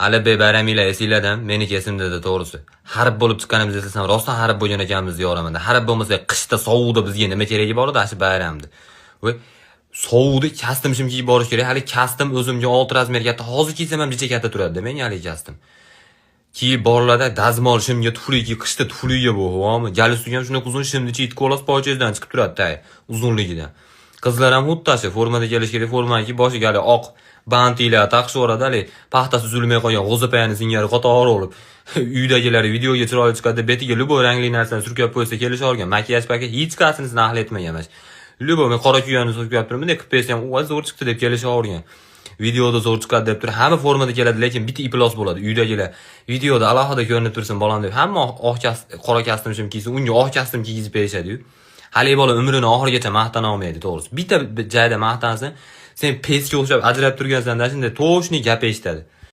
Alibek bayraminglar esinglardan, meniki esimda, to'g'risi. Harib bo'lib chiqqanimizni eslasam, rostdan harib bo'lgan ekanmiz deyoraman. Harib bo'lmasa, qishda sovuqda bizga nima keragi bor edi shu bayramda? Voy, sovuqda костюм shim kiyib borish kerak. Hali костюм o'zimga 6 размер katta. Hozir kiysam ham jicha katta turadi menga hali костюм. Kiyib boriladi, dazmol shimga tufli kiyib, qishda tufliga bu, vomi? Galstuk ham shunaqa uzun, shimni chiyitib olasiz, pochangizdan chiqib turadi tay uzunligidan. Qizlar ham xuddi shu formada kelish kerak, formani kiyib, boshiga hali oq bantiklar taqishib yuboradi, hali paxtasi uzilmay qolgan g'o'zapayani singari qator bo'lib. Uydagilar videoga chiroyli chiqadi, betiga любой rangli narsani surkab qo'ysa kelisha olgan. Makiyaj paket hech qaysinisini ahli etmagan mana. Любой men qora kuyani surkab turibman, bunday qilib qo'ysam, u zo'r chiqdi deb kelisha olgan. Videoda zo'r chiqadi deb turib, hamma formada keladi, lekin bitta iflos bo'ladi. Uydagilar videoda alohida ko'rinib tursin bolam deb, hamma oq qora костюм shim kiysin, unga oq костюм kiygizib berishadi-yu. Haligi bola umrini oxirigacha maqtana olmaydi, to'g'risi. Bitta joyda maqtansin, sen pesga o'xshab ajrab turgansan-da, shunday toshniy gap eshitadi.